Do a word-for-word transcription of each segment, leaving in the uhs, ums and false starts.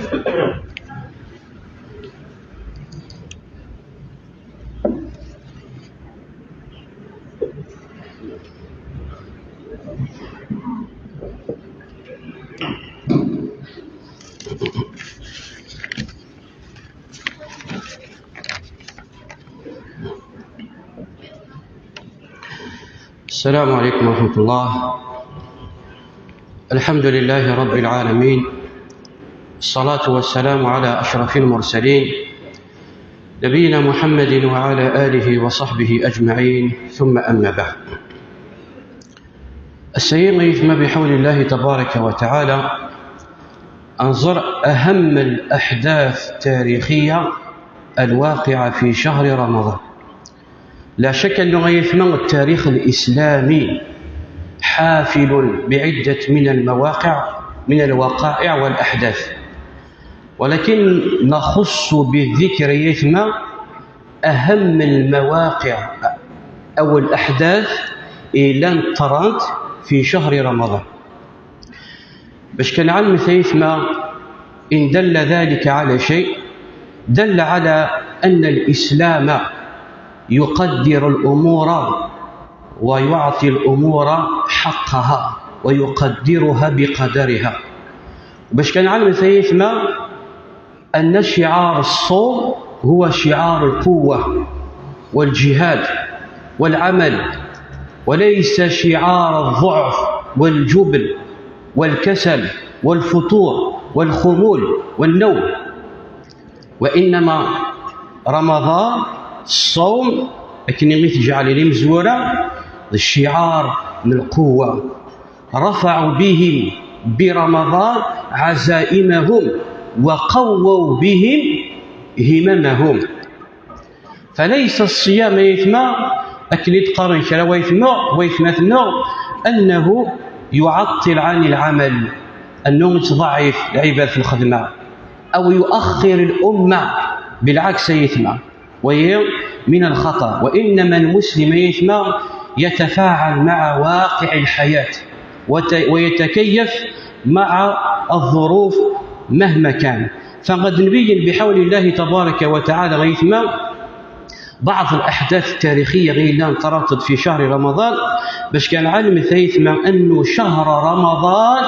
السلام عليكم ورحمة الله. الحمد لله رب العالمين، الصلاة والسلام على أشرف المرسلين، نبينا محمد وعلى آله وصحبه أجمعين، ثم أما بعد. Ass-agi, ay aytma, بحول الله تبارك وتعالى, ad nẓer أهم الأحداث التاريخية الواقعة في شهر رمضان. لا شك أنه, ay aytma, التاريخ الإسلامي حافل بعدة من المواقع، من الوقائع والأحداث، ولكن نخص بالذكر, ay aytma, أهم المواقع أو الأحداث اللي طرات في شهر رمضان. Bac kan ad nɛelm, ay aytma, إن دل ذلك على شيء، دل على أن الإسلام يقدر الأمور ويعطي الأمور حقها ويقدرها بقدرها. Bac kan ad nɛelm, ay aytma, أن شعار الصوم هو شعار القوة والجهاد والعمل، وليس شعار الضعف والجبن والكسل والفتور والخمول والنوم. وإنما رمضان, الصوم, akken i t-ǧeɛlen imezwura, d cciɛar n lquwwa. رفعوا به برمضان عزائمهم وقووا به هممهم. فليس الصيام, ay aytma, akken i d-qqaren kra n waytma, waytmaten-nneɣ, أنه يعطل عن العمل, أنه يضعف العباد في الخدمة, أو يؤخر الأمة. بالعكس, ay aytma, وهي من الخطأ. وإنما المسلم, ay aytma, يتفاعل مع واقع الحياة وت-، ويتكيف مع الظروف مهما كان. فغادي نبين بحول الله تبارك وتعالى, ay aytma, بعض الأحداث التاريخية اللي طرات في شهر رمضان, bac kan ad nɛelm, ay aytma, أن شهر رمضان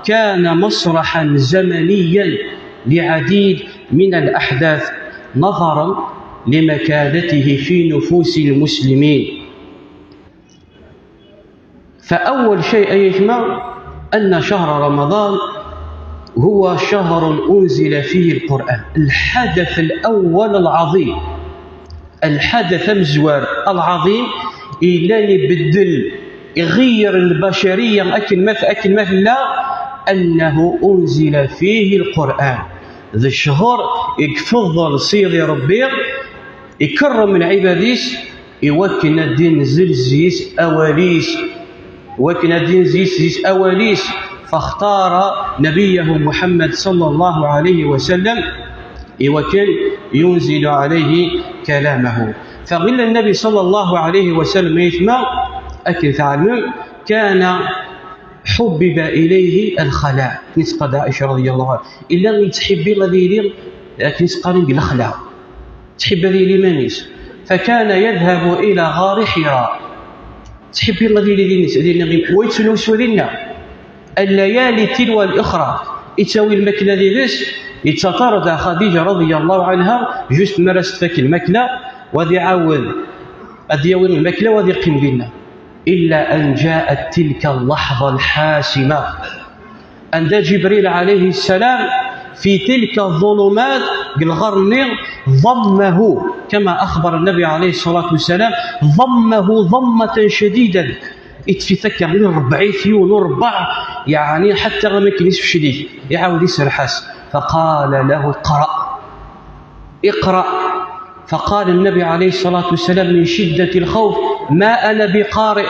كان مسرحا زمنيا لعديد من الأحداث نظرا لمكانته في نفوس المسلمين. فأول شيء, ay aytma, أن شهر رمضان هو شهر أنزل فيه القرآن، الحدث الأول العظيم، الحدث amezwaru العظيم, yellan ibeddel, iɣeyyer البشرية akken ma, akken ma tella, أنه أنزل فيه القرآن. D cchur i ifeḍḍel Sidi Ṛebbi, ikerrem lɛibad-is, i wakken ad d-inzel zzi-s awal-is, i wakken ad d-inzel zzi-s awal-is. فاختار نبيه محمد صلى الله عليه وسلم, i wakken ينزل عليه كلامه. فغير النبي صلى الله عليه وسلم, ay aytma, akken tɛelmem, كان حبب إليه الخلاء. Akken i s-teqqar Ɛica رضي الله عنها, yella yettḥibbi ad yili, akken i s-qqaren, deg lexla. Tḥibbi ad yili iman-is. فكان يذهب إلى غار حراء. Tḥibbi ad yili dinna, ad yili, wa yettnusu dinna. الليالي تلو الأخرى. Yettawi lmakla yid-s, yettaṭṭar-d Xadiǧa رضي الله عنها, juste mi ara s-tfak lmakla, wa ad iɛawed ad d-yawi lmakla, wa ad iqqim dinna. إلا أن جاءت تلك اللحظة الحاسمة, عند جبريل عليه السلام في تلك الظلمات, deg lɣar-nni, ضمه, كما أخبر النبي عليه الصلاة والسلام, ضمه ضمة شديدة, iṭṭef-it akka, iṛebbeɛ-it yiwen uṛebbeɛ, yeɛni ḥatta am akken isfecel-it, iɛawed iserreḥ-as. فقال له: اقرأ، اقرأ. فقال النبي عليه الصلاة والسلام من شدة الخوف: ما أنا بقارئ.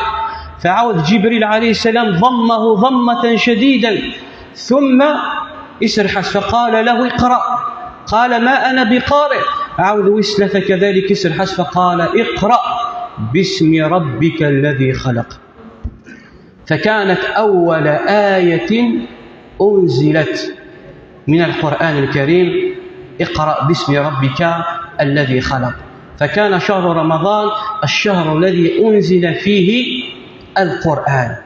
فعاود جبريل عليه السلام ضمه ضمة شديدة, ثم iserreḥ-as, فقال له: اقرأ. قال: ما أنا بقارئ. عاود wis tlata كذلك iserreḥ-as, فقال: اقرأ باسم ربك الذي خلق. فكانت أول آية أنزلت من القرآن الكريم: اقرأ باسم ربك الذي خلق. فكان شهر رمضان الشهر الذي أنزل فيه القرآن.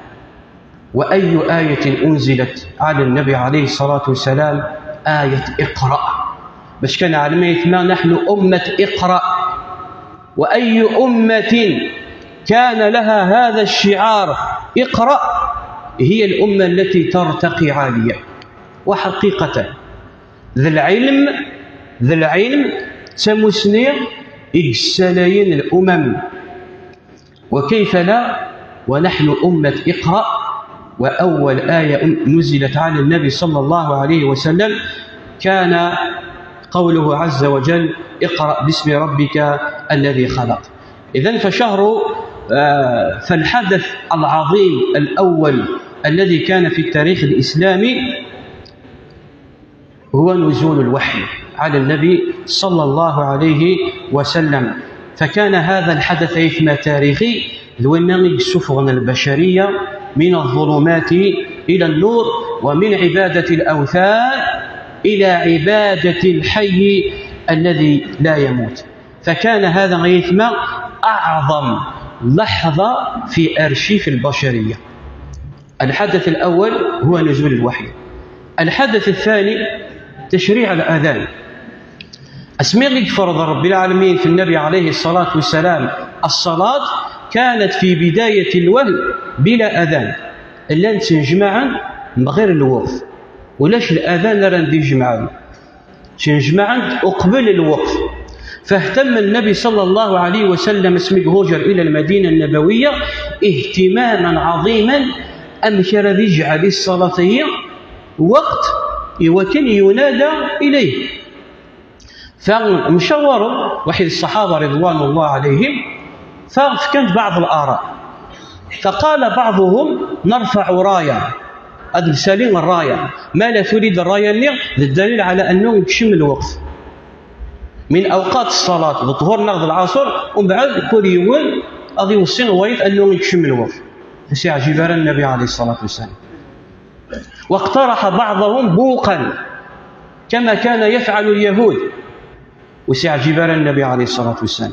وأي آية أنزلت على النبي عليه الصلاة والسلام؟ آية اقرأ. باش كان علميتنا: نحن أمة اقرأ. وأي أمة كان لها هذا الشعار اقرأ هي الأمة التي ترتقي عالية. وحقيقة، ذا العلم، ذا العلم تمسني إجسالين الأمم. وكيف لا ونحن أمة اقرأ؟ وأول آية نزلت على النبي صلى الله عليه وسلم كان قوله عز وجل: اقرأ باسم ربك الذي خلق. إذن فشهر، آه، فالحدث العظيم الأول الذي كان في التاريخ الإسلامي هو نزول الوحي على النبي صلى الله عليه وسلم. فكان هذا الحدث إثم تاريخي، ذوينا يسفغن البشرية من الظلمات إلى النور، ومن عبادة الأوثان إلى عبادة الحي الذي لا يموت. فكان هذا غيثما أعظم لحظة في أرشيف البشرية. الحدث الأول هو نزول الوحي. الحدث الثاني تشريع الأذان. أسمي لك فرض رب العالمين في النبي عليه الصلاة والسلام الصلاة كانت في بداية الوهي بلا أذان، إلا نتنجمعا بغير الوقت، ولاش الأذان لا راه ندير جمعا. تنجمعا أقبل الوقت. فاهتم النبي صلى الله عليه وسلم اسمك هجر إلى المدينة النبوية اهتماما عظيما، أم كان يجعل الصلاة هي وقت يوكن ينادى إليه. فمشاور واحد الصحابة رضوان الله عليهم، فكانت بعض الآراء، فقال بعضهم: نرفع راية، هذا السالين الراية، ما لا تريد الراية اللي الدليل على أنه يكشم الوقت من أوقات الصلاة بالظهر ناخذ العصر، ومن بعد كل يوم هذه يوصي الوقت أنه يكشم الوقت. بس يعجب النبي عليه الصلاة والسلام. واقترح بعضهم بوقا كما كان يفعل اليهود، وسيعجب النبي عليه الصلاة والسلام.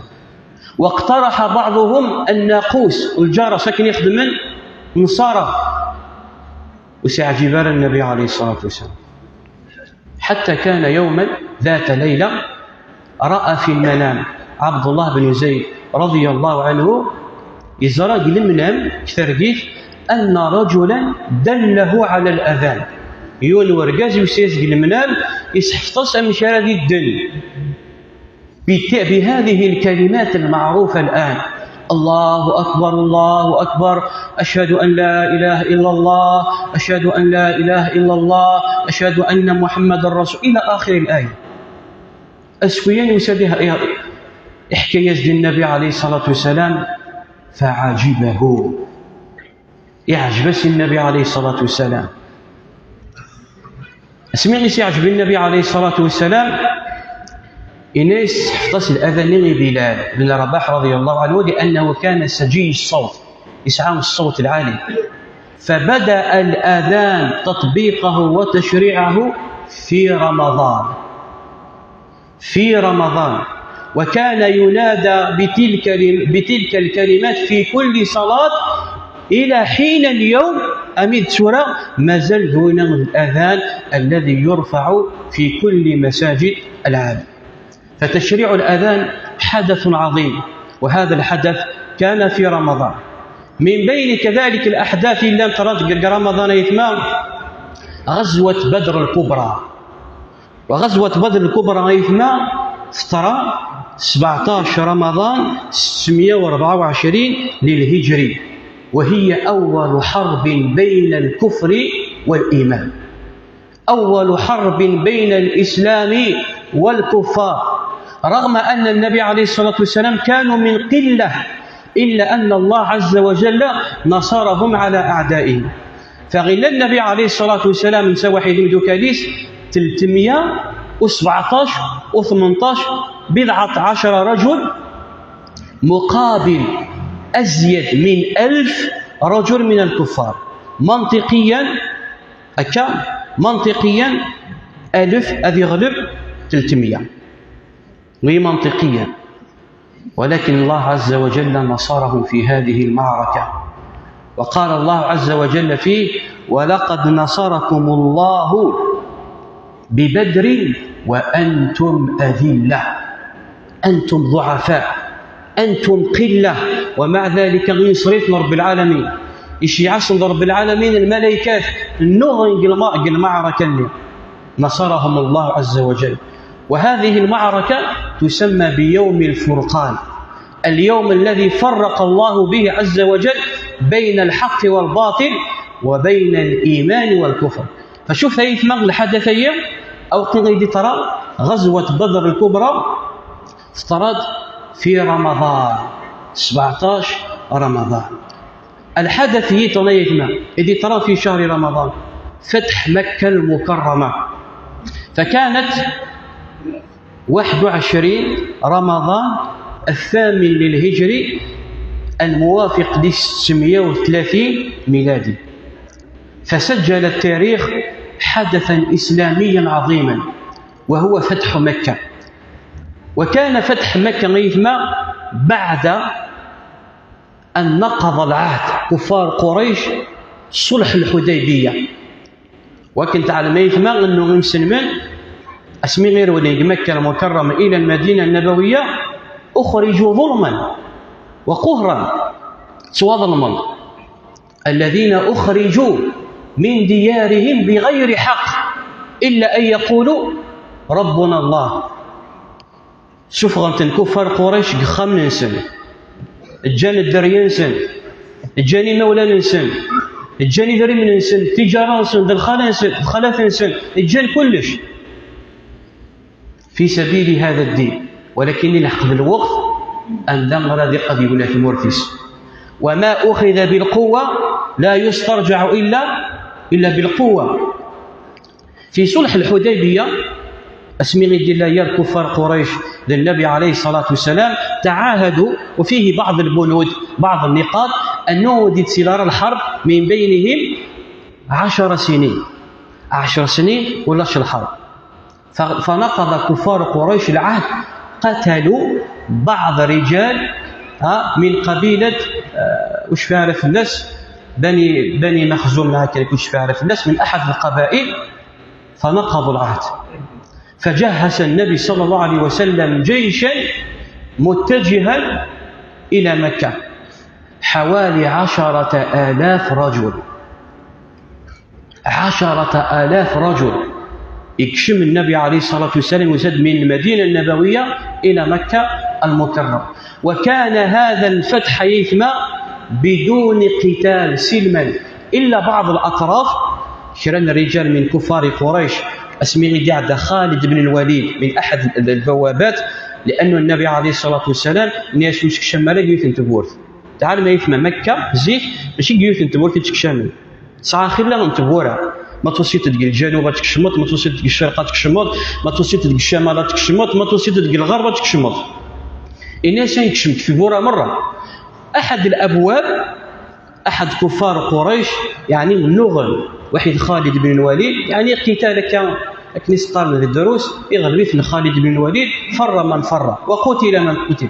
واقترح بعضهم الناقوس، الجرس كان يخدم النصارى، وسيعجب النبي عليه الصلاة والسلام. حتى كان يوما ذات ليلة رأى في المنام عبد الله بن زيد رضي الله عنه يزرى المنام كثر أن رجلا دله على الأذان. يون ورقاز يسيس المنام يسحفطس أمشارة الدل بهذه الكلمات المعروفة الآن: الله أكبر، الله أكبر، أشهد أن لا إله إلا الله، أشهد أن لا إله إلا الله، أشهد أن محمد رسول، إلى آخر الآية. أسكيان يسدها حكاية النبي عليه الصلاة والسلام، فعجبه، يعجبس النبي عليه الصلاة والسلام. اسمي يعجب النبي عليه الصلاة والسلام، إنيس حفظت الأذان لبلال بن رباح رضي الله عنه، لأنه كان سجي الصوت، يسعى الصوت العالي. فبدأ الأذان تطبيقه وتشريعه في رمضان، في رمضان، وكان ينادى بتلك، بتلك الكلمات في كل صلاة إلى حين اليوم. أمد سورة ما زال هنا الأذان الذي يرفع في كل مساجد العالم. فتشريع الأذان حدث عظيم، وهذا الحدث كان في رمضان. من بين كذلك الأحداث اللي ترى رمضان يتمام، غزوة بدر الكبرى. وغزوة بدر الكبرى غيثما فترة سبعتاش رمضان ستمية وربعة وعشرين للهجري، وهي أول حرب بين الكفر والإيمان، أول حرب بين الإسلام والكفار، رغم أن النبي عليه الصلاة والسلام كانوا من قلة، إلا أن الله عز وجل نصرهم على أعدائهم. فغلا النبي عليه الصلاة والسلام نسى واحد من دوكاليس ثلاثمية وسبعطاش و ثمنطاش، بضعة عشر رجل مقابل أزيد من ألف رجل من الكفار. منطقيا، هكا، منطقيا ألف أذي غلب ثلاثمية، وهي منطقيا. ولكن الله عز وجل نصرهم في هذه المعركة، وقال الله عز وجل فيه: "ولقد نصركم الله ببدر وأنتم أذلة". أنتم ضعفاء، أنتم قلة، ومع ذلك غير صريف رب العالمين. إشي عصم رب العالمين الملائكة النور قلما قلما عركني. نصرهم الله عز وجل. وهذه المعركة تسمى بيوم الفرقان، اليوم الذي فرق الله به عز وجل بين الحق والباطل وبين الإيمان والكفر. فشوف هاي ثمان الحدثية أو قيل ترى غزوة بدر الكبرى افترض في رمضان، سبعتاش رمضان. الحدث هي تنيتنا إذ ترى في شهر رمضان فتح مكة المكرمة، فكانت واحد وعشرين رمضان الثامن للهجري الموافق ل ستمية وثلاثين ميلادي، فسجل التاريخ حدثا إسلاميا عظيما وهو فتح مكة. وكان فتح مكة غيثما بعد أن نقض العهد كفار قريش صلح الحديبية. وكنت على ما يثمى أنه المسلمين أسمي غير ولي مكة المكرمة إلى المدينة النبوية أخرجوا ظلما وقهرا سوى ظلما، الذين أخرجوا من ديارهم بغير حق إلا أن يقولوا ربنا الله. Sufɣen-ten kuffar Qurayc deg yexxamen-nsen, ǧǧan dderya-nsen, ǧǧan imawlan-nsen, ǧǧan idrimen-nsen, tiǧara-nsen, d lxala-nsen, d lxalat-nsen, ǧǧan kullec fi sabili hada ddin. Walakin ilḥeq d lweqt anda ara d-iqad yebna tmurt-is. وما أخذ بالقوة لا يسترجع إلا إلا بالقوة. في صلح الحديبية، أسمي غير دير ليال كفار قريش للنبي عليه الصلاة والسلام تعاهدوا، وفيه بعض البنود، بعض النقاط، أنه دي تصير الحرب من بينهم عشر سنين، عشر سنين ولا شي الحرب. ف-، فنقض كفار قريش العهد، قتلوا بعض رجال، ها، من قبيلة، آه، وش فيها في الناس؟ بني، بني مخزوم، هكذا، وش فيها في الناس من أحد القبائل، فنقضوا العهد. فجهز النبي صلى الله عليه وسلم جيشا متجها إلى مكة، حوالي عشرة آلاف رجل. عشرة آلاف رجل. يكشم النبي عليه الصلاة والسلام وزاد من المدينة النبوية إلى مكة المكرمة. وكان هذا الفتح يثمى بدون قتال سلما، إلا بعض الأطراف، كرا الرجال من كفار قريش، أسمي غير خالد بن الوليد من أحد البوابات، لأن النبي عليه الصلاة والسلام ناس مش كشمالة يوثن تبورث. تعال ما يثمى مكة زيك ماشي يوثن تبورث تكشمل. سعى خير لهم تبورا. ما توصيت تقول الجنوب تكشمط، ما توصيت تقول الشرق تكشمط، ما توصيت تقول الشمال تكشمط، ما توصيت تقول الغرب تكشمط. الناس يكشمت في بورا مرة. أحد الأبواب، أحد كفار قريش، يعني النغل، واحد خالد بن الوليد، يعني قتال كان كنيس قال الدروس، يغلب مثل خالد بن الوليد، فر من فر وقتل من قتل،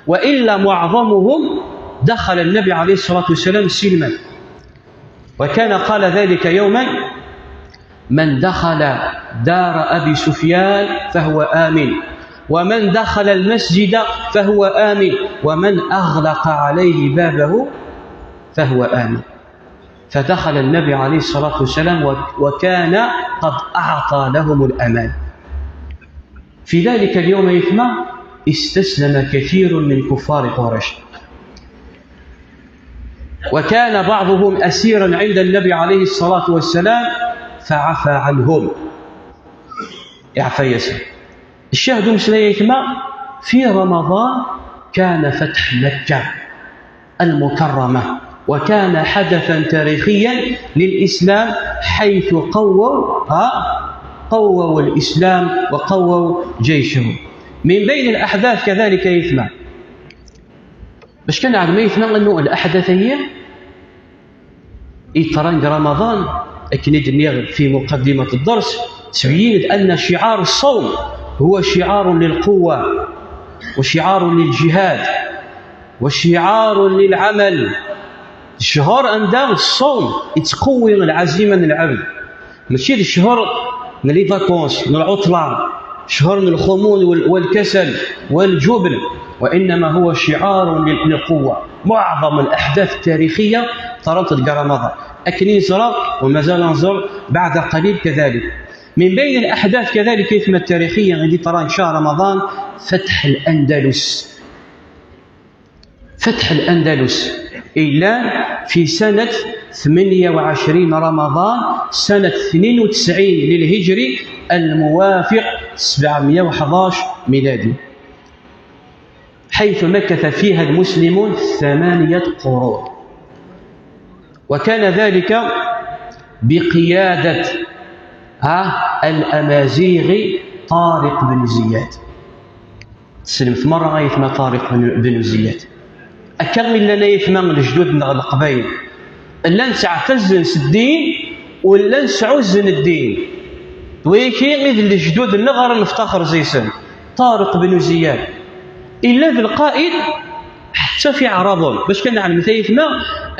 وإلا معظمهم دخل النبي عليه الصلاة والسلام سلما. وكان قال ذلك يوما: "من دخل دار أبي سفيان فهو آمن، ومن دخل المسجد فهو آمن، ومن أغلق عليه بابه فهو آمن". فدخل النبي عليه الصلاة والسلام و-، وكان قد أعطى لهم الأمان. في ذلك اليوم يثمى استسلم كثير من كفار قريش، وكان بعضهم أسيرا عند النبي عليه الصلاة والسلام فعفى عنهم. يعفى ياسر. الشاهد مسلم يثمى في رمضان كان فتح مكة المكرمة، وكان حدثا تاريخيا للإسلام، حيث قووا، ها، قووا الإسلام وقووا جيشه. من بين الأحداث كذلك يثمى، باش كان عاد ما يثمى أنه الأحداث هي يتران رمضان، أكن يدنيغ في مقدمة الدرس، تبين أن شعار الصوم هو شعار للقوة، وشعار للجهاد، وشعار للعمل. الشهر عندها الصوم يتقوي العزيمة للعبد، ماشي الشهر من les vacances، من العطلة، شهر من الخمول وال-، والكسل والجبن، وإنما هو شعار لل-، للقوة. معظم الأحداث التاريخية ترى تلقى رمضان، أكن يزرى ومازال نزر بعد قليل كذلك. من بين الأحداث كذلك إثم التاريخية التي ترى إن شاء رمضان، فتح الأندلس. فتح الأندلس إلا في سنة ثمانية وعشرين رمضان سنة اثنين وتسعين للهجري، الموافق سبعمية وحداش ميلادي، حيث مكث فيها المسلمون ثمانية قرون، وكان ذلك بقيادة، ها، الأمازيغي طارق بن زياد. تسلمت مرة غاية ما طارق بن، بن زياد. أكا إلا نايث ما الجدود نغ القبايل، إلا نتعتزن الدين ولا نسعوزن الدين. ويكي إذ الجدود نغر نفتخر زيسن. طارق بن زياد إلا ذا القائد، حتى في عربهم باش كان على مثال ما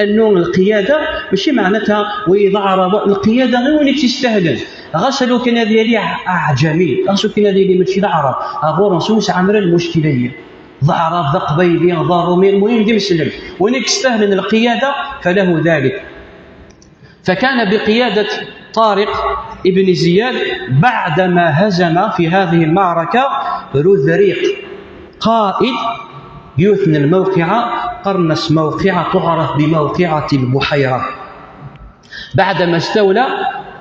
أنه القيادة ماشي معناتها وإذا عرب القيادة غير وين تستاهلن. غسلوا كان هذه لي أعجمي، غسلوا كان هذه لي ماشي العرب. أبو رسول عمر المشكلية، ذا عرب، ذا قبيلي، ذا رومي، المهم دي مسلم، وين يستاهلن القيادة فله ذلك. فكان بقيادة طارق ابن زياد بعدما هزم في هذه المعركة رذريق، قائد يوثن الموقعة، قرنس موقعة تعرف بموقعة البحيرة، بعدما استولى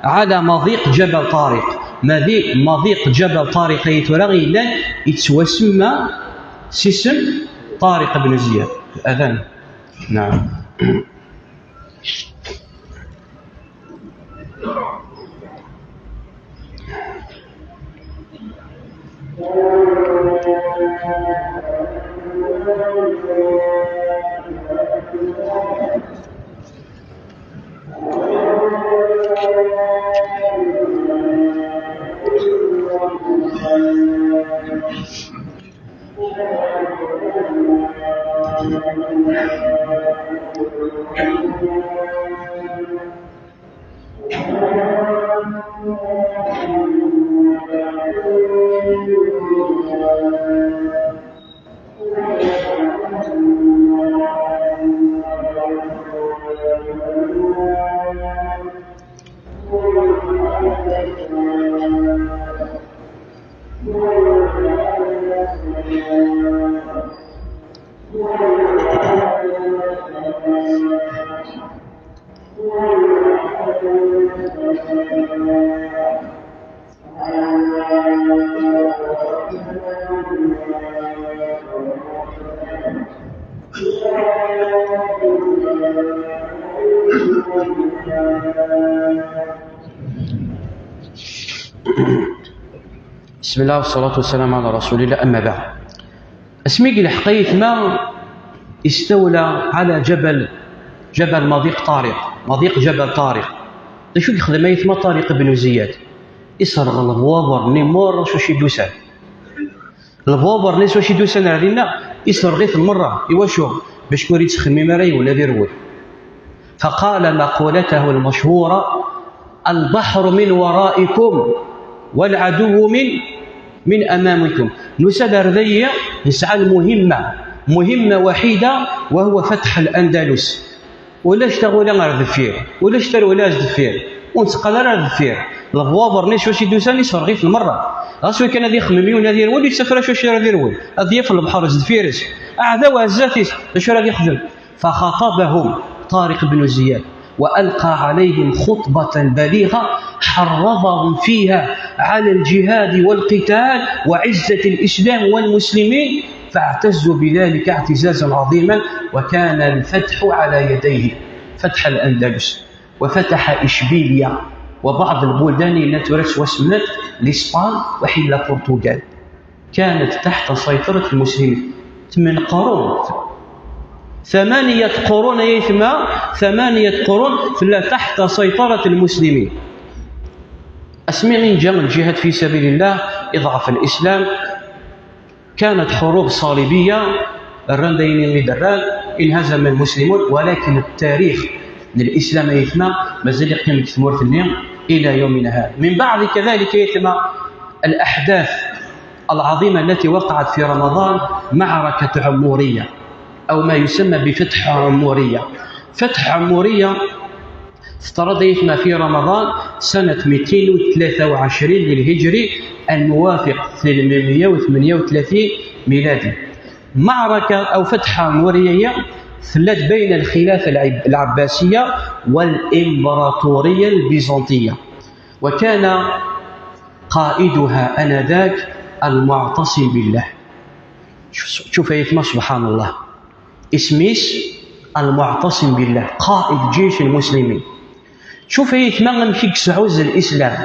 على مضيق جبل طارق. مضيق، مضيق جبل طارق يتورغي لن يتوسمى سيسم طارق بن زياد. الأذان. نعم. بسم الله والصلاة والسلام على رسول الله، أما بعد. Asmi i yelḥeq ayetma, استولى على جبل، جبل مضيق طارق، مضيق جبل طارق. D acu i yexdem ayetma Ṭariq ibn Ziyad? Iserɣ lebwaber-nni merra s wacu i d-usan. Lebwaber-nni s wacu i d-usan ar dinna, iserɣ-iten merra. Iwacu? Bac ur yettxemmim ara yiwen ad irwel. فقال مقولته المشهورة: البحر من ورائكم والعدو من، من أمامكم. Nusa-d ar dayi, nesɛa lmuhimma, muhimma waḥida, وهو فتح الأندلس. Ulac taɣula ar deffir, ulac tarewla ar deffir, ur netteqqal ara ar deffir. Lebwaber-nni s wacu i d-usan iserɣ-iten merra. Ɣas wi kan ad ixemmem yiwen ad irwel, ur yettaf ara s wacu ara d-irwel, ad yaf lebḥer zeffir-s, aɛdaw ar zdat-is, d acu ara d-ixdem? فخاطبهم طارق بن زياد وألقى عليهم خطبة بليغة حرضهم فيها على الجهاد والقتال وعزة الإسلام والمسلمين، فاعتزوا بذلك اعتزازا عظيما، وكان الفتح على يديه، فتح الأندلس وفتح إشبيلية وبعض البلدان التي ورث واسمت لإسبان وحين البرتغال. كانت تحت سيطرة المسلمين. ثمان قرون، ثمانية قرون يا يتما، ثمانية قرون في، تحت سيطرة المسلمين. Asmi i nǧa lǧihad fi sabilillah, iḍɛef lislam, كانت حروب صليبية, rran d ayen i d-rran, انهزم المسلمون, ولكن التاريخ n lislam, ay aytma, mazal yeqqim deg tmurt-nni إلى يومنا هذا. من بعد كذلك, ay aytma, الأحداث العظيمة التي وقعت في رمضان معركة عمورية، أو ما يسمى بفتح عمورية. فتح عمورية teḍra, ay aytma, في رمضان سنة ميتين وثلاثة وعشرين للهجري، الموافق ثمانمية وثمانية وثلاثين ميلادي. معركة أو فتح عمورية tella-d بين الخلافة العب-، العباسية والإمبراطورية البيزنطية، وكان قائدها آنذاك المعتصم بالله. شوف، شوف يا يتما، سبحان الله. اسميس المعتصم بالله، قائد جيش المسلمين. شوف يا يتما أمك يسعوز الإسلام،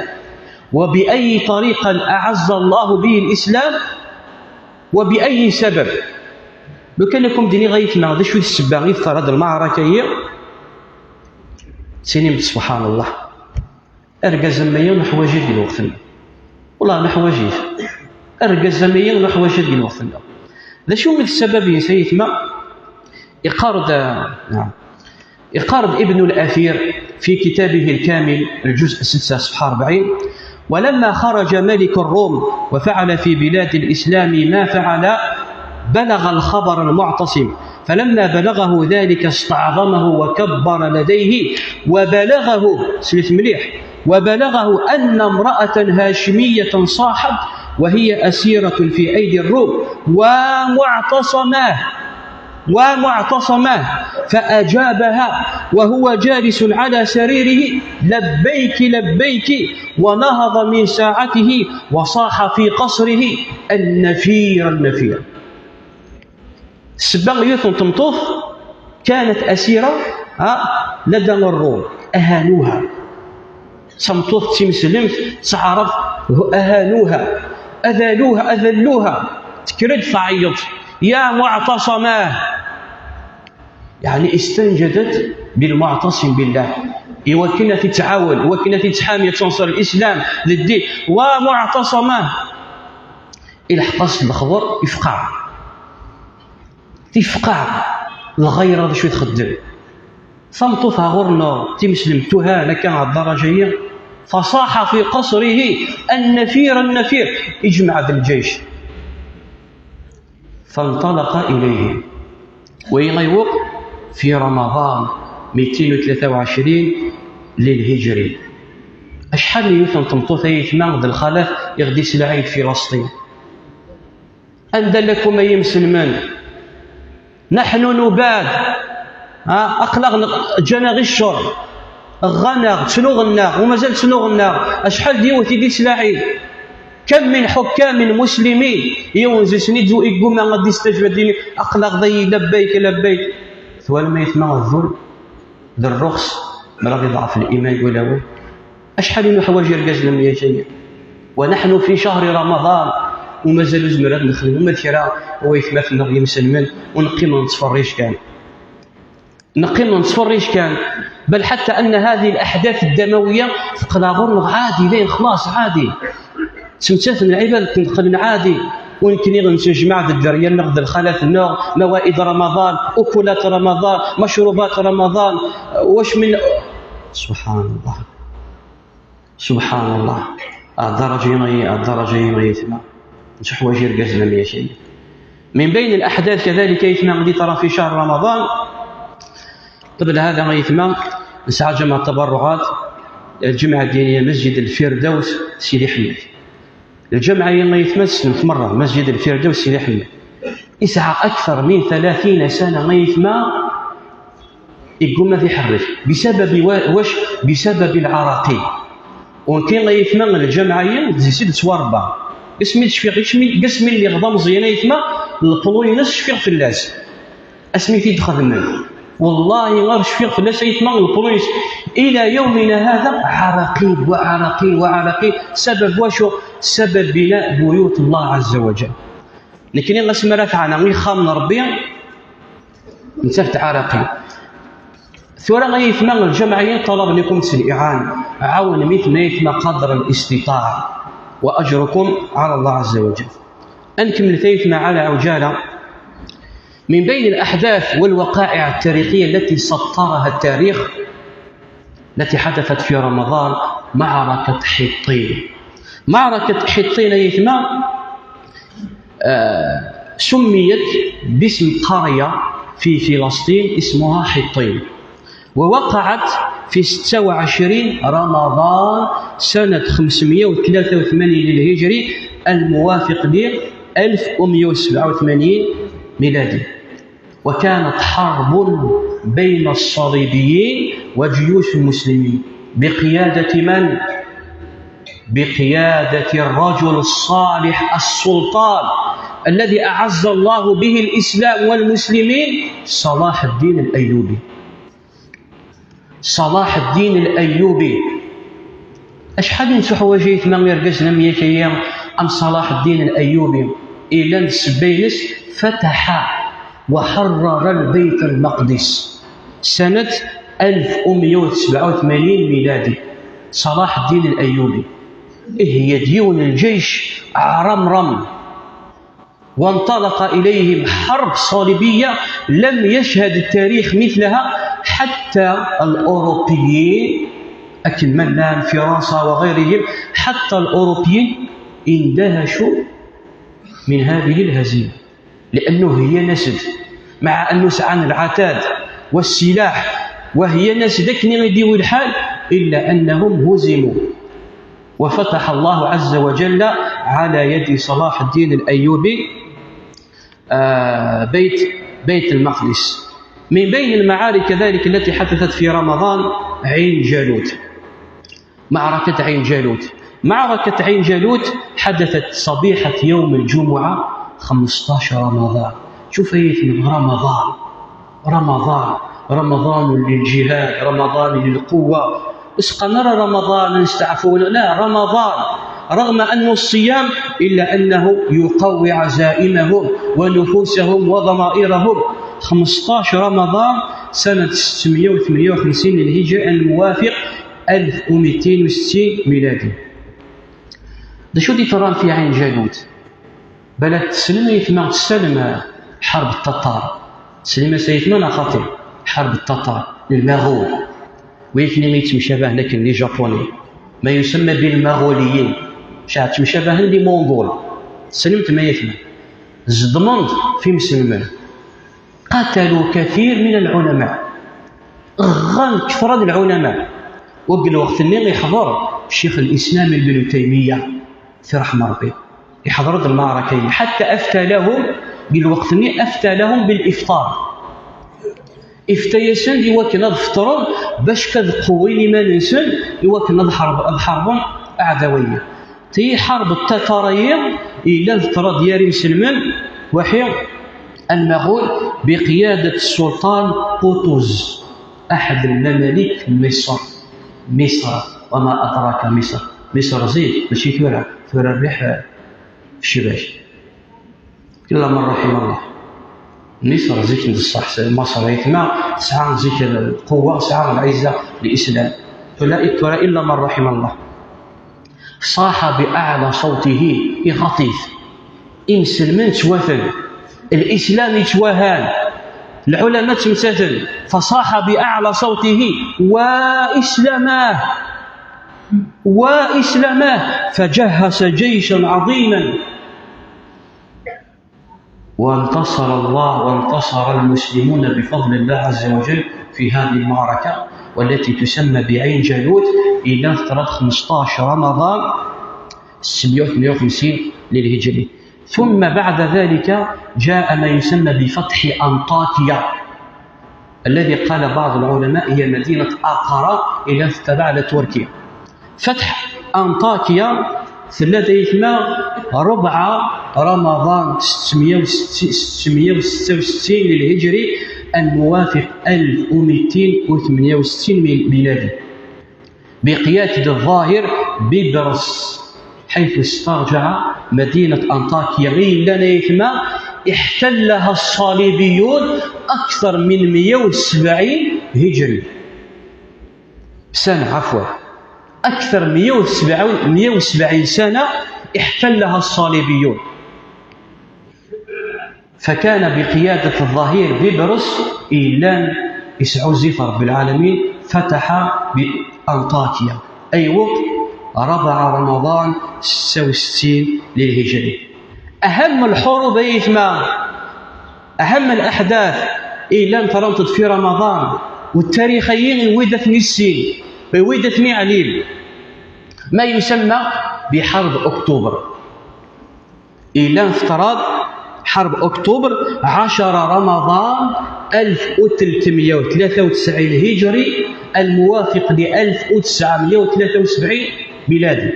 وبأي طريقة أعز الله به الإسلام، وبأي سبب. لو كان لكم ديني غيتنا، هذا شو السبة غير هذه المعركة هي؟ سيني، سبحان الله. Argaz am waya neḥwaǧ-it deg lweqt-nneɣ. Wellah neḥwaǧ-it. Argaz am waya neḥwaǧ-it deg lweqt-nneɣ. D acu i d ssabab-is, ay aytma? Iqqar-d, ah, iqqar-d Ibn al-Athir في كتابه الكامل, الجزء ستة, صفحة أربعين: ولما خرج ملك الروم وفعل في بلاد الإسلام ما فعل، بلغ الخبر المعتصم، فلما بلغه ذلك استعظمه وكبر لديه، وبلغه, سميت مليح، وبلغه أن امرأة هاشمية صاحت وهي أسيرة في أيدي الروم: ومعتصماه، ومعتصماه، فأجابها وهو جالس على سريره: لبيك، لبيك، ونهض من ساعته وصاح في قصره: النفير، النفير. Sebba, yiwet n tmeṭṭut كانت أسيرة, ha, لدى الروم, أهانوها. Tameṭṭut d timeslemt, d taɛrabt, أهانوها، أذلوها، أذلوها. Tekker-d tɛeyyeḍ: يا معتصماه. يعني استنجدت بالمعتصم بالله, iwakken ad t-tɛawen, iwakken ad t-tḥami, ad tenṣer l'islam d ddin. ومعتصماه. Ilḥeq-as lexber, ifqeɛ. Tifqeɛ lɣayra d acu i txeddem. Tameṭṭut-a ɣur-neɣ timeslemt tuhan akka ɣer ddaraǧa-yi, فصاح في قصره: النفير، النفير. Ijmeɛ-d lǧayc. فانطلق إليه. Wayi ayweq? في رمضان ميتين وثلاثة وعشرين للهجري. Acḥal n yiwet n tmeṭṭut ay aytma d lxalat i ɣ-d-islaɛin deg Filasṭin. Anda lakum ay imselmen? نحن نباد. Ha, aql-aɣ neɣ-, ǧǧan-aɣ i ccer. Ɣɣan-aɣ, ttnuɣen-aɣ, u mazal ttnuɣen-aɣ. Acḥal d yiwet i d-islaɛin. كم من حكام مسلمين, yiwen deg-sen i d-, yegguma ad d-istaǧeb, ad d-yini: aql-aɣ dayi, لبيك، لبيك. Twalam ay aytma zzul d rruxs, mi ara iḍɛef liman deg wulawen. Acḥal i nuḥwaǧ irgazen am wayagi? ونحن في شهر رمضان, u mazal ur nezmir ad nexdem uma d kra, ay aytmaten-nneɣ yimselmen, u neqqim nettferriǧ kan. Neqqim nettferriǧ kan. بل حتى أن هذه الأحداث الدموية teqleɛ ɣur-neɣ ɛadi, dayen xlaṣ, ɛadi. Ttmettaten lɛibad qqlen ɛadi. U nekkni nettnejmaɛ-d dderya-nneɣ d lxalat-nneɣ, موائد رمضان, أكلات رمضان, مشروبات رمضان, wac min. سبحان الله. سبحان الله. الدرجة يمي، الدرجة يمي يتما. نتحواج يرقز لم يشيء. من بين الأحداث كذلك يتما اللي ترى في شهر رمضان. قبل هذا ما يتما نسعى جمع التبرعات، الجمعة الدينية مسجد الفردوس سيدي حميد. الجمعة يما يتما سنة مرة مسجد الفردوس سيدي حميد. يسعى أكثر من ثلاثين سنة ما يتما يقوم ما في حرف بسبب وا-، واش؟ بسبب العراقيل. ونكي يتما الجمعة يم زيد سواربا. اسمي تشفيق، اسمي، اسمي اللي غضا مزيان يتما القلوينس شفيق في اللاس. اسمي في دخل منه. والله غير شفيق في اللاس يتما القلوينس. إلى يومنا هذا عراقيل وعراقيل وعراقيل. سبب واشو؟ سبب بناء بيوت الله عز وجل. لكن غير سمرات عنا يخام ربي. نتاف تعراقيل. Tura ay aytma, الجمعية طلبنكم s الإعانة. عاونوا aytma قدر الاستطاعة، وأجركم على الله عز وجل. أنكمل aytma على عجالة. من بين الأحداث والوقائع التاريخية التي سطرها التاريخ التي حدثت في رمضان معركة حطين. معركة حطين أيتما آه، سميت باسم قرية في فلسطين اسمها حطين، ووقعت في ستة وعشرين رمضان سنة خمسمية وثلاثة وثمانين للهجري، الموافق ل ألف ومية وسبعة وثمانين ميلادي. وكانت حرب بين الصليبيين وجيوش المسلمين بقيادة من؟ بقيادة الرجل الصالح السلطان الذي أعز الله به الإسلام والمسلمين، صلاح الدين الأيوبي. صلاح الدين الأيوبي. Acḥal n tuḥwaǧ aytma irgazen am yakaya, am Salaḥ Ddin Al-Ayyubi, ilan ssebba-ines, فتح وحرر البيت المقدس سنة ألف ومية وسبعة وثمانين ميلادي. صلاح الدين الأيوبي إيه يديون الجيش عرمرم، وانطلق إليهم حرب صليبية لم يشهد التاريخ مثلها، حتى الأوروبيين أكن من الآن فرنسا وغيرهم، حتى الأوروبيين اندهشوا من هذه الهزيمة، لأنه هي نسد، مع أنه سعان العتاد والسلاح، وهي نسد كني يديو الحال، إلا أنهم هزموا. وفتح الله عز وجل على يد صلاح الدين الأيوبي آه، بيت بيت المقدس. من بين المعارك كذلك التي حدثت في رمضان عين جالوت، معركة عين جالوت. معركة عين جالوت حدثت صبيحة يوم الجمعة خمستاش رمضان. شوف هي رمضان، رمضان، رمضان للجهاد، رمضان للقوة. اسقنا رمضان نستعفون، لا، رمضان رغم أنه الصيام إلا أنه يقوي عزائمهم ونفوسهم وضمائرهم. خمستاش رمضان سنة ستمية وثمانية وخمسين للهجرة، الموافق ألف وميتين وستين ميلادي. D acu d-yeḍran في عين جالوت؟ Balak tessnem aytma tessnem, eh, حرب التتار. Tessnem-as aytma neɣ xaṭi? حرب التتار، المغول. Wi akken i yettemcabahen akken les Japonais, ما يسمى بالمغوليين. Ca ttemcabahen les Mongols. Tessnem-t ma aytma? Zedmen-d f imselmen. قتلوا كثير من العلماء. Ɣran كثرة العلماء. Deg lweqt-nni iḥḍer Ccix Lislam Ibn Taymiya, fi ṛeḥma Ṛebbi. Iḥḍer-d lmeɛraka-yi. حتى أفتى لهم، deg lweqt-nni أفتى لهم بالإفطار. Ifta-yasen i wakken ad feṭren, bac ad qewwin iman-nsen, i wakken ad ḥarb-, ad ḥarben aɛdaw-agi. Ti ḥarb n Tatar-agi, yellan teḍra-d gar imselmen, waḥi المغول بقيادة السلطان قطز، أحد المماليك مصر. مصر، وما أدراك مصر. مصر zik، mačči tura. Tura rriḥ, eh, ccbac. إلا من رحم الله. مصر zik n ṣṣeḥ, Maṣer aytma, tesɛa zik lquwa, tesɛa lɛizza, الإسلام. Tura, tura إلا من رحم الله. صاح بأعلى صوته, iɣaṭ-it. Imselmen ttwaten. الإسلام yettwahan. العلماء ttmettaten. فصاح بأعلى صوته: وإسلاماه! وإسلاماه! فجهز جيشا عظيما. وانتصر الله، وانتصر المسلمون بفضل الله عز وجل في هذه المعركة، والتي تسمى بعين جالوت، إلى فترة خمستاش رمضان ستمية وثمانية وخمسين للهجري. ثم بعد ذلك جاء ما يسمى بفتح أنطاكيا، الذي قال بعض العلماء هي مدينة أنقرة، إلى تبع لتركيا. فتح أنطاكيا ثلاثة، ربع رمضان ستمية وستة وستين للهجري، الموافق ألف وميتين وثمانية وستين ميلادي، بقيادة الظاهر بيبرس، حيث استرجع مدينة أنطاكيا، غير لنا يتما احتلها الصليبيون أكثر من مية وسبعين هجري. سنة، عفوا، أكثر مية وسبعين، مية وسبعين سنة احتلها الصليبيون. فكان بقيادة الظهير بيبرس إيلان يسعو زيف رب العالمين، فتح بأنطاكيا. أي وقت؟ ربع رمضان ستة وستين للهجري. أهم الحروب أيثما، أهم الأحداث إيلان ترمطت في رمضان، والتاريخيين ويدت نسين، ويدت عليل، ما يسمى بحرب أكتوبر. إيلان فترات حرب أكتوبر، عشرة رمضان ألف وثلاثمية وثلاثة وتسعين هجري، الموافق ل ألف وتسعمية وثلاثة وسبعين ميلادي.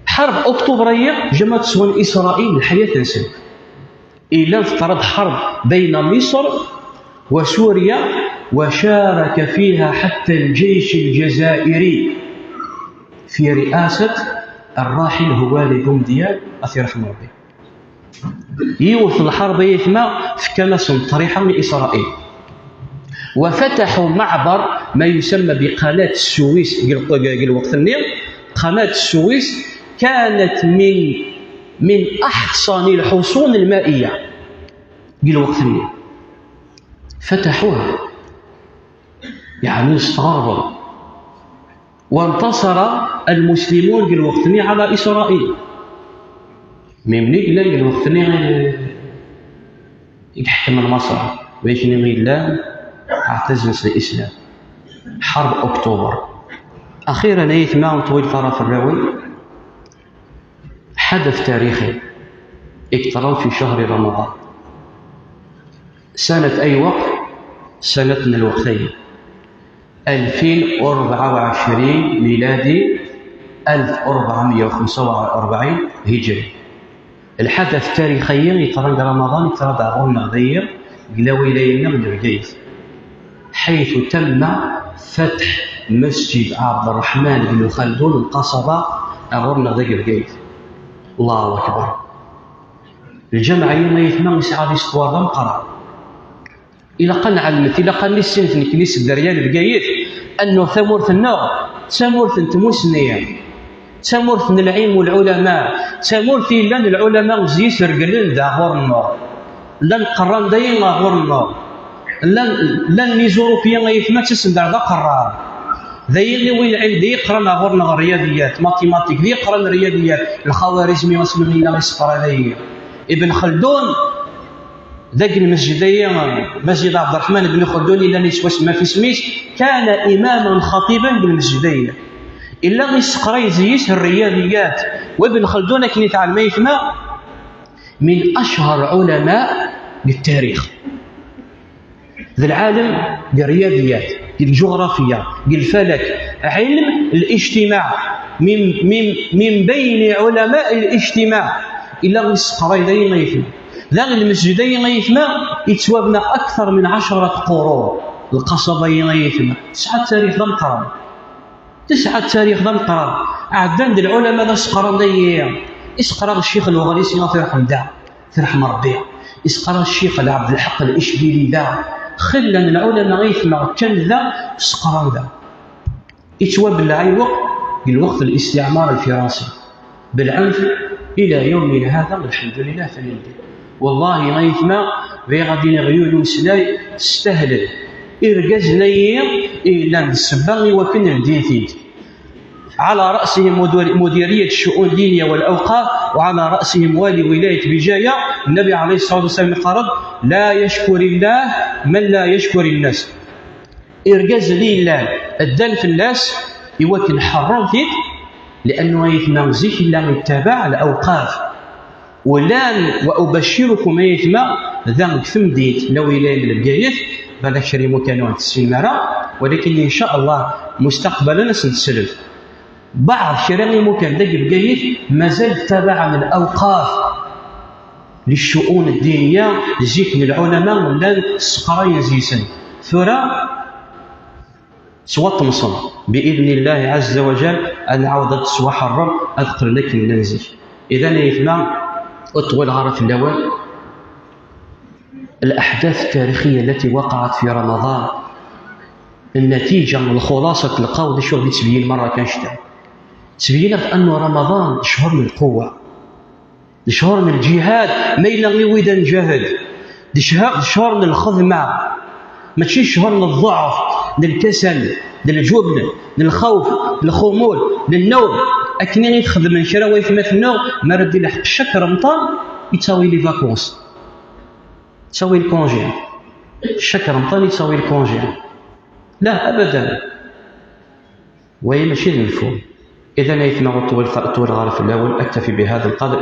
حرب أكتوبر هي جمعت سوان إسرائيل الحياة تنسب. إيلان فترات حرب بين مصر وسوريا، وشارك فيها حتى الجيش الجزائري في رئاسة الراحل هواري بومديال، أثي رحمه ربي. Yiwet n lḥerb أيثما fkan-asen ṭṭriḥa i Isṛayil. وفتحوا معبر ما يسمى بقناة السويس. قل-، قل-، قل وقت النيل، قناة السويس كانت من، من أحصن الحصون المائية. قل وقت النيل فتحوها، يعني استغربوا. وانتصر المسلمون قل وقت النيل على إسرائيل. من منين قل وقت النيل يحكم مصر، ولكن إلا اعتزز الإسلام. حرب أكتوبر. أخيرا، أيثما طويل طرف الراوي، حدث تاريخي اكترم في شهر رمضان. سنة أي وقت؟ سنة الوقتين، ألفين وربعة وعشرين ميلادي، ألف وربعمية وخمسة وأربعين هجري. الحدث التاريخي يطرق رمضان، يطرق غنى ضيق، قلاوي ليلنا من البقيت، حيث تم فتح مسجد عبد الرحمن بن خلدون القصبة أغرنا ذاك البقيت. الله أكبر. الجامع يوم يثنى يسعى الاستوار مقرأ. إلا قنع المت، إلا قال لي السنة الكنيسة الدريان البقيت، أنه ثمورة النغ، ثمورة تموسنية. Tamurt n lɛilm u lɛulama, tamurt i llan lɛulama zzi-s reglen da ɣur-nneɣ. Llan qerran dayen ɣur-nneɣ. Llan, llan les Européens ay atma ttasen-d ar da qerran. Dayen i win lɛilm d iqran ɣur-nneɣ rriyadiyat, mathématiques, d iqran rriyadiyat, lxawarizmi asmi yella iseqra dayen. Ibn Xeldun, deg lmesjid-agi, Masjid Ɛebderreḥman ibn Xeldun, yellan yettwasemma f isem-is, كان إماما خطيبا بالمسجد-agi. Yella yesseqray zzi-s rriyadiyat. Wa Ibn Xeldun, akken i tɛelmem ay atma, من أشهر علماء التاريخ. D lɛalem deg rriyadiyat, deg lǧuɣrafiya, deg lfalak, ɛilm الاجتماع، من، من، من بين علماء الاجتماع. Yella yesseqray dayen ay atma. Da lmesjid-agi ay atma, yettwabna akter min ɛecra qurun. Lqaṣaba-agi ay atma, tesɛa ttarix d ameqqran. Tesɛa ttarix d ameqqran. Ɛeddan-d lɛulama da seqran dayi. Iseqra ccix Lweɣlisi, ad t-irḥem da, t-irḥem Rebbi. Iseqra ccix Ɛebdelḥaq Licbili da. Xilla n lɛulama ay atma kkan da, seqran da. Yettwabelleɛ i lweqt, deg lweqt n listiɛmar lfiransi, belɛenf ila yawmina hada, lḥemdulillah, tanin-di. Wallahi ay atma, bɣiɣ ad iniɣ yiwen umeslay, stahlen. Irgazen-ayi i yellan d ssebba i wakken ldin-t-id. على رأسهم مدير-، مديرية الشؤون الدينية والأوقاف، وعلى رأسهم والي ولاية بجاية. النبي عليه الصلاة والسلام يقال: لا يشكر الله من لا يشكر الناس. Irgazen i yellan ddan fell-as i wakken ḥerren-t-id, لأنه ay atma zik yella yettabaɛ lawqaf. Llan, وأبشركم ay atma, da deg temdint n Lwilayat n Bgayet, balak kra imukan ur tessinem ara, walakin إن شاء الله مستقبلا ad sen-teslem. Baɛḍ kra imukan deg Bgayet mazal ttabaɛen lawqaf للشؤون الدينية, zik n lɛulama llan sseqrayen zzi-sen. Tura ttwaṭṭemsen. بإذن الله عز وجل, ad nɛawed ad ttwaḥerren, ad qqlen akken llan zik. Idan ay atma, ur ṭwileɣ ara fell-awen. الأحداث التاريخية التي وقعت في رمضان النتيجة، الخلاصة تلقاو d acu i d-yettbeyyin merra kan ccta. Ttbeyyin-aɣ-d أنه رمضان شهر من القوة، شهر من الجهاد، ma yella i wid ad nǧahed. D cchr-, d cchr n lxedma, mačči cchr n ḍḍeɛf, n lkasal, n ljubn, n lxawf, n lxumul, n nnawm. Akken i txedmen kra waytmaten-nneɣ, mi ara d-ilḥeq ccak Remḍan, yettawi les vacances, yettawi lkunji. Ccak Remḍan yettawi lkunji. لا أبدا. وهي ماشي المفهوم. إذا أيتما غطول غرف الأول، أكتفي بهذا القدر.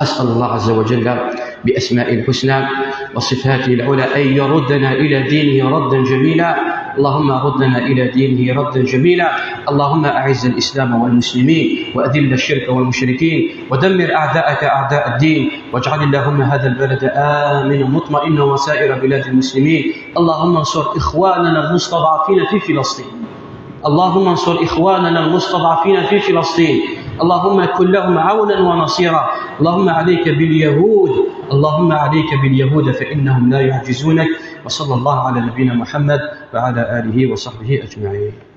أسأل الله عز وجل بأسمائه الحسنى وصفاته العلى أن يردنا إلى دينه ردا جميلا. اللهم ردنا إلى دينه ردا جميلا. اللهم أعز الإسلام والمسلمين، وأذل الشرك والمشركين، ودمر أعداءك أعداء الدين، واجعل اللهم هذا البلد آمنا مطمئنا وسائر بلاد المسلمين. اللهم انصر إخواننا المستضعفين في فلسطين. اللهم انصر إخواننا المستضعفين في فلسطين. اللهم كن لهم عونا ونصيرا. اللهم عليك باليهود. اللهم عليك باليهود فإنهم لا يعجزونك. وصلى الله على نبينا محمد وعلى آله وصحبه أجمعين.